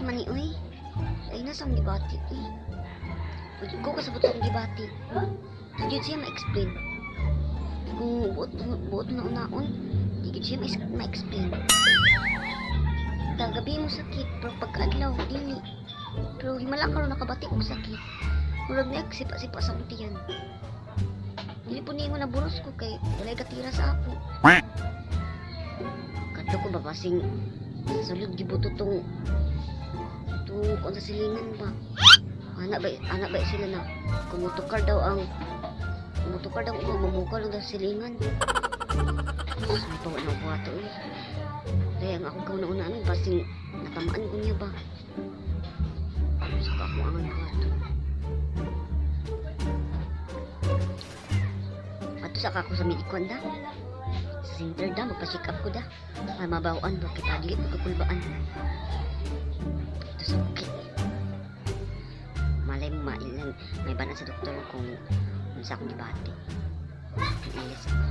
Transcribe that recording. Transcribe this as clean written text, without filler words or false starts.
man ni uy. Ay na sa akong gibati uy. Uy, ko kasabot sa akong gibati. Di jud siya ma-explain. Kung buot buot na unaon, di jud siya ma-explain. Kagabi mo sakit, pero pagkaadlaw, dili. Pero himala karon nakabati og sakit. Murag na sipa-sipa sa akong tiyan. Dili po niingon na buros ko kay walay katira sa ako. Kadto ko ba basing sa sulod gibuto tong kuan sa silingan ba. Ana ba sila na kumutukar daw ang kumutukar daw ang mamukaw lang daw sa silingan. Sus, may pawa na buhato eh. Kaya ang akong kauna-una ano, basing natamaan ko niya ba. Saka ako ang buhato. Ato sa ako sa medikuan da. Sa center da, magpa-check up ko da. Para mabawaan ba kita, dili ko kakulbaan. Ito sa bukid. Malay mo mailan, may banan sa doktor kung unsa akong gibati. Ilis ako.